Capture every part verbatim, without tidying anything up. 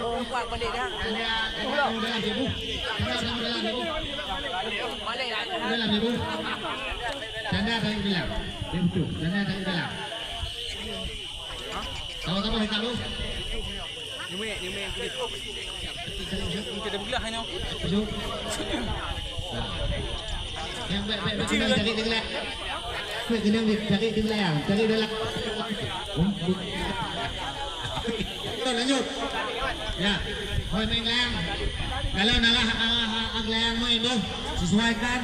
Oh, kuat balik dah. Balik dah. Dalam ibu. Tanda dari bilang. Dia betul. Tanda dari bilang. Sama-sama kita lu. Nyumik, nyumik. Kita belah hanya. Yang baik-baik, baik, baik, cari tengah. Baik, kena cari tengah, cari dalam. Lanjut. Ya, hoi main layang. Kalau nalah, ah, ah, ah, layang main tu, sesuaikan.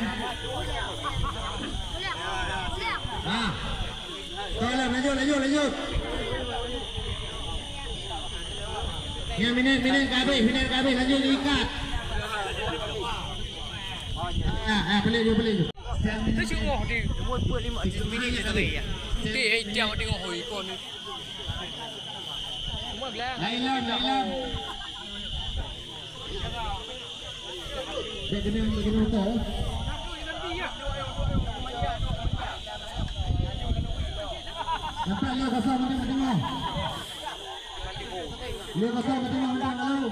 Ah. Tolong, lanjut, lanjut, lanjut. Ya, minit, minit ka habis, minit ka habis, lanjut ikat. Ah, ah, balik je, balik je. Itu cuma di umur dua puluh lima minit je sampai ya. Ti, eh, dia tengok hoi kon. Semua gelar. Lain lah, lain lah. Dia kena, dia kena motor. Nampak lima kosong, mana nak tengok? Lima kosong, mana nak tengok, lalu.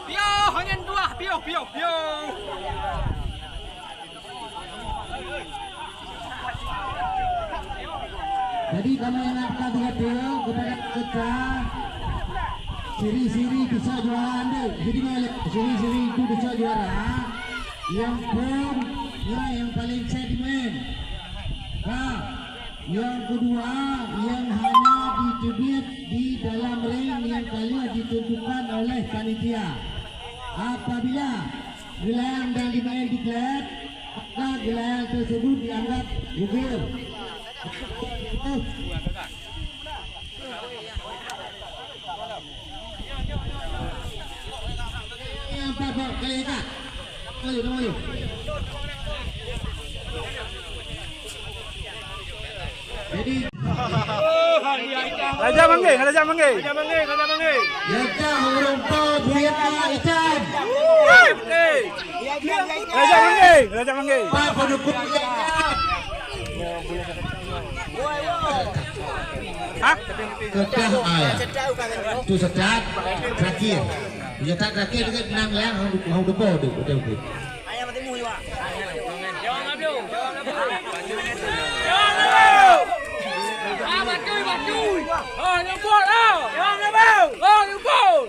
Piôh, nyan dua, piôh, piôh, piôh. Jadi, kamoe ingatkan juga kepada kita, siri-siri bisa juara anda. Jadi, siri-siri itu bisa juara. Yang pun, ya, yang paling set main. Nah, Yang kedua, yang hanya diteubiet di dalam ring yang ka lheueh ditentukan oleh panitia. Apabila geulayan dan dimain di klub, maka geulayan tersebut dianggap gugur. Yang empat, Pak, kali ikat. Maju, maju. Jadi, Raja Manggeng, Raja Manggeng. Raja Manggeng, Raja Manggeng. Raja ureueng po buya itam. Raja Manggeng, Raja Manggeng. Pak pendukung itam. Hah? Kedah ai. Tu setat terakhir. Nyetak terakhir dekat nang lang hong hong depo tu betul tu. Ah, batui, batui. Ah, nyebut ah. Jangan nyebut. Ah, nyebut.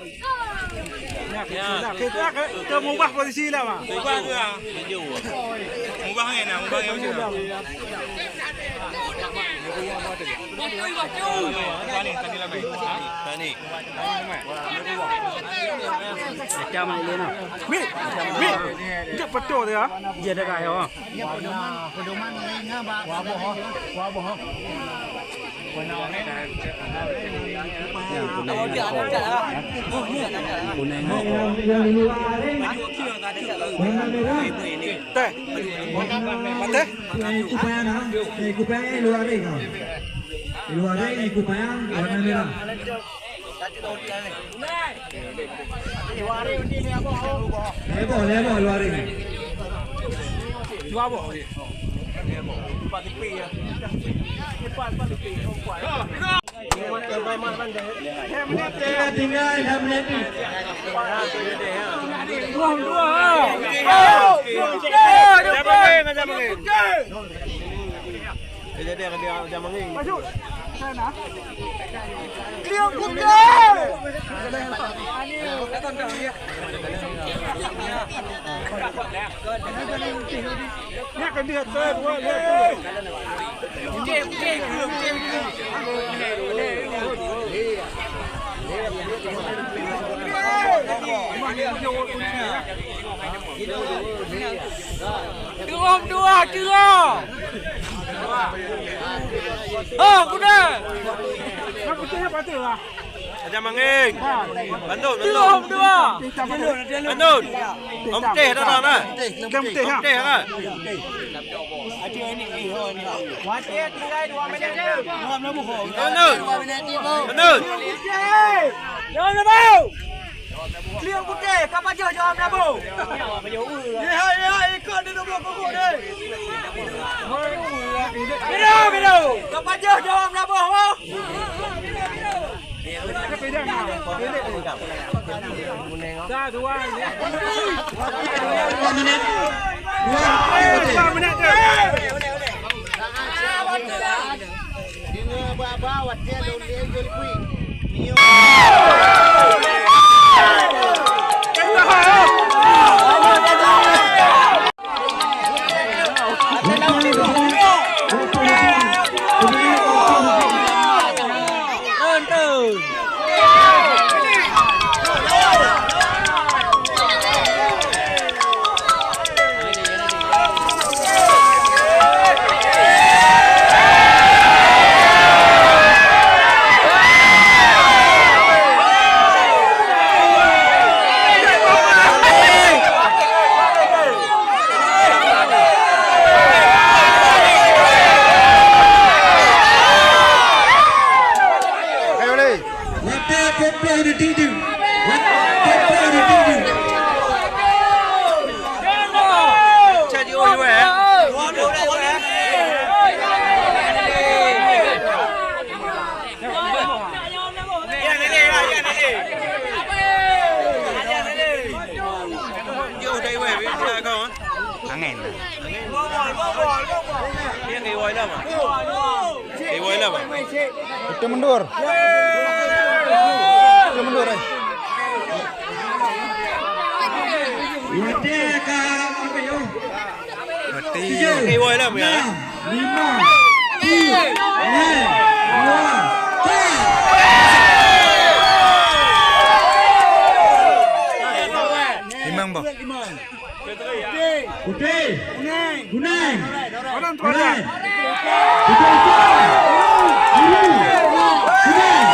Ke, ke mubah posisi lah, Bang. Mubah tu lah. Mubah angin lah, mubah angin macam tu. Tani, tani lah, Bang. Tani. Macam mana ni, nah? Weh, weh. Dia betul dia. Dia dah kaya. Teh. Teh. Kupayang, ha? Eh, kupayang, eh, luar ring, ha? Luar ring, eh, kupayang, warna merah. Leboh, leboh, luar ring. Tinggal dah menit. Dua, dua. Dua, dua. Dia panggil, dia panggil. Dia jadi, dia, dia panggil. Masuk. Sana. Dia putih. Nyan ka dia, saya buat dia. Turun dua, turun. Oh, kuda. Nak putih apa tu lah? Aja mangeng. Bandut, bandut. Dua, dua. Bandut. Om teh dah dah nah. Om teh, ha? Om teh, ha? Bandut. Bandut. Jom na bau. Klieng putih, ka pajoh jawab na bau. Lihat, lihat, ikut di dua belah kubu ni. Biru, biru. Ka pajoh jawab na bau. Watèe peuet ploh detik jeuet. Watèe peuet ploh detik jeuet. Angén. Betul mundur. Betul mundur, eh. Mati. Lima, tujuh, enam, dua, tiga. Limang, bah. Putih. Kuning. Kuning. Kuning. Kuning. Kuning.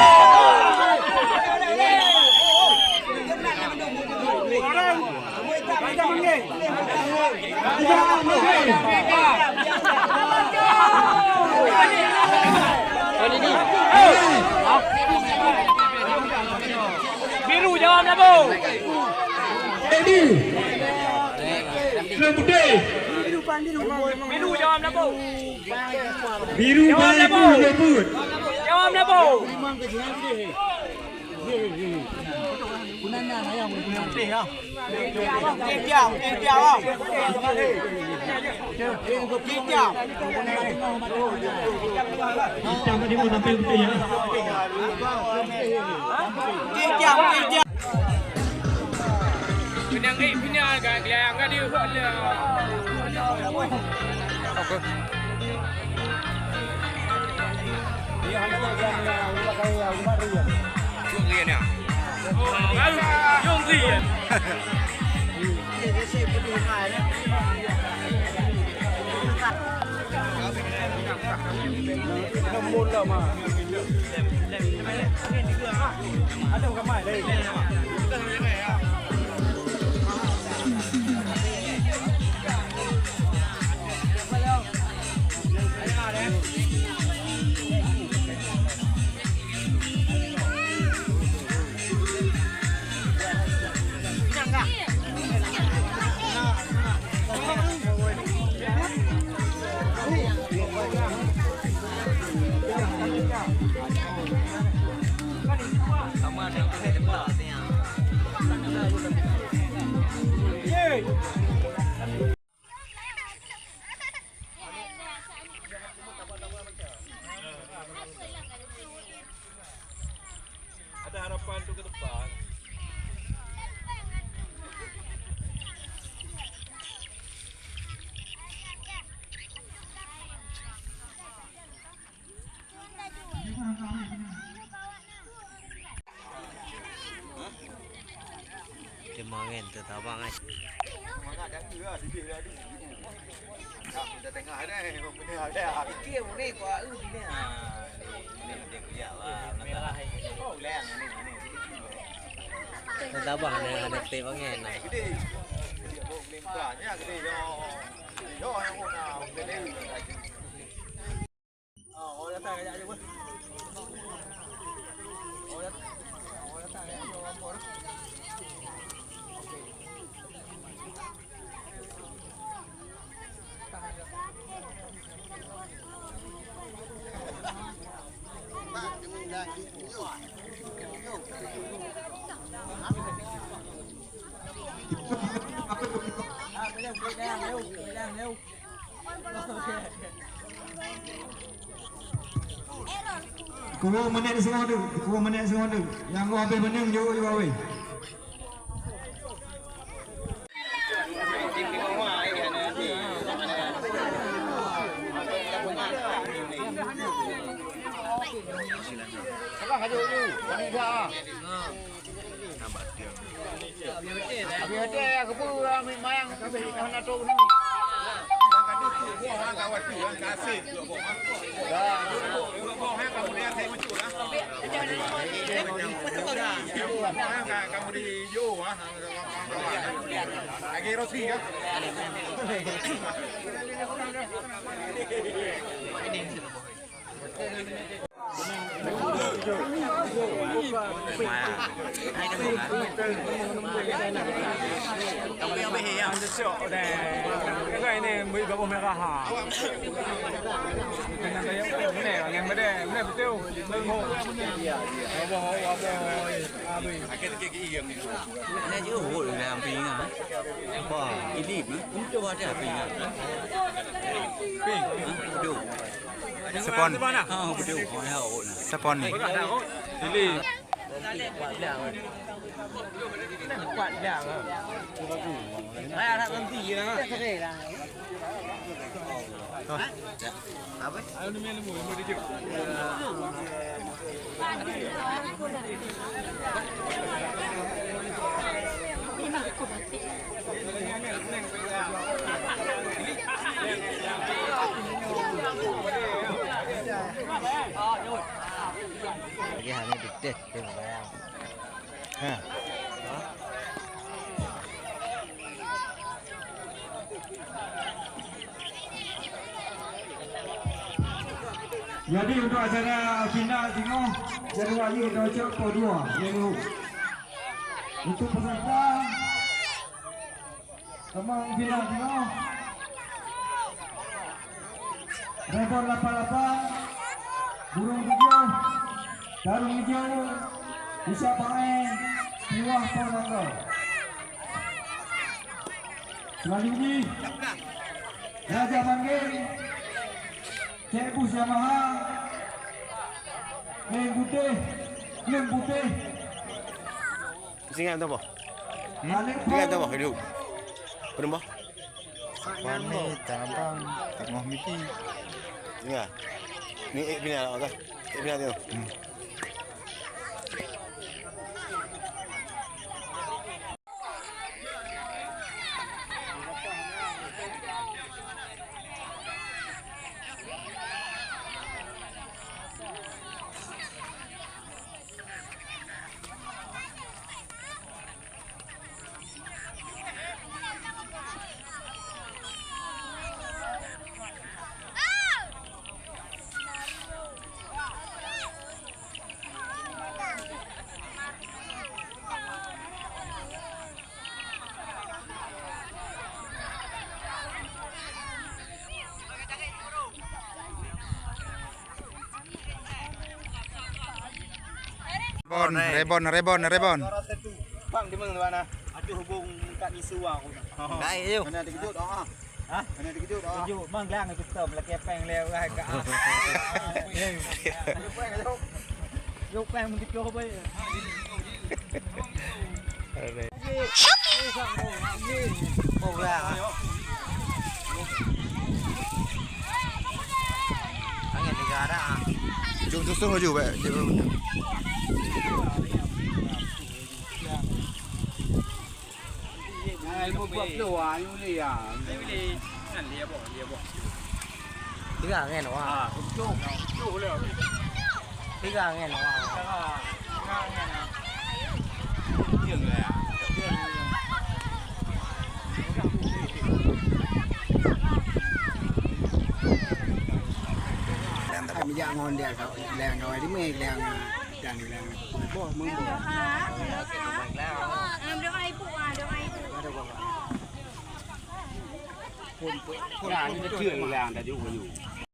Biru jawab labu. Biru. Biru jawab labu. Biru jawab labu. Jawab labu. Eh, final kan, dia yang kan dia buat dia. Oke. Yong Rian ya. Oh, baru Yong Rian. Ada harapan untuk ke depan. Teuma ngen teutabang ai. Semangat dah tu lah, duduk dah tu. Dah tengah dah, dah. Fikir ni kau au sini. Ha, ni, ni dia kuliah lah. Merah ni. Oh, leng ni, ni. Teutabang ni ada teh bangen nah. Gede. Dia bawa melimpah, ya, gede, yo. Yo, yang pun nak, gede. Kubu menit singoh tu, kubu menit singoh tu. Nyang goh habéh meunang jok jok weh. Abang, ayo, ayo. Kami ada yang kebun, kami mayang, kami hana tahu ni. Yang kata tu, buah orang kawan tu, orang kasih tu, buah. Dah, buah, buah, buah, yang kamu lihat saya muncul lah. Yang kamu di Jo, ah. Lagi Rosi, ya. Tapi yang behel ya. Ini beri bawah merah ha. Kena kaya mana yang mana mana betul. Bawah bawah. Habis. Akhir ke yang. Ini je hol dalam pinga. Apa? Ini mah. Itu ada pinga. Pink. Ha? Betul. Sepon. Ha, betul. Oh, ya, oh, nah. Sepon ni. Pilih. Kuat dah. Hai, anak nanti je lah. Apa? Ayo, ni main lembut, lembut dia je. Lagi hari ni dikte, dia bayar. Ha. Jadi untuk acara final singoh, Januari kita ucap pukul dua, ya, Bu. Untuk peserta, teman final singoh, Rebon lapan lapan, Burung Tujuh, Tarung Hijau, Usak Paéng, Tiwah Pon Nanggroe. Selanjutnya, Raja Manggeng, Cek Bus Yamaha, Leng Putih, Leng Putih. Singat beutôi, boh. Hmm? Tinggal tu bah, hidup. Penuh bah. Wani, Tanabang, Tengah Miti. Ya. Ni, eh, pina lah, kan? Eh, pina tu. Hmm. Rebon, rebon, rebon, rebon. Bang, di mana, bang? Aduh, hubung kat Misua aku. Baik, yuk. Kena terkejut, ah. Hah? Kena terkejut, ah. Terkejut, bang, gelang itu betul. Laki apa yang lewat kat, ah. Aduh, bang, aduh. Yuk, bang, begitu apa ya? Angin tiga arah, ah. Jom susun laju, Pak. Jom. Nah, lima belas puluh, ah, ni boleh, ya. Boleh. Kan dia bawa, dia bawa. Tiga ngen, wah. Ah, untuk, untuk boleh. Tiga ngen, wah. Tiga ngen, ah. Hai, mijak ngon dia, kau, bilang kau di mana, bilang, bilang, bilang. Boh, meuboh. Doa ibu, ah, doa ibu. Ada apa? Pun, pun, pun, ya, pun, ini pun, kecil pun. Yang ada juga, you.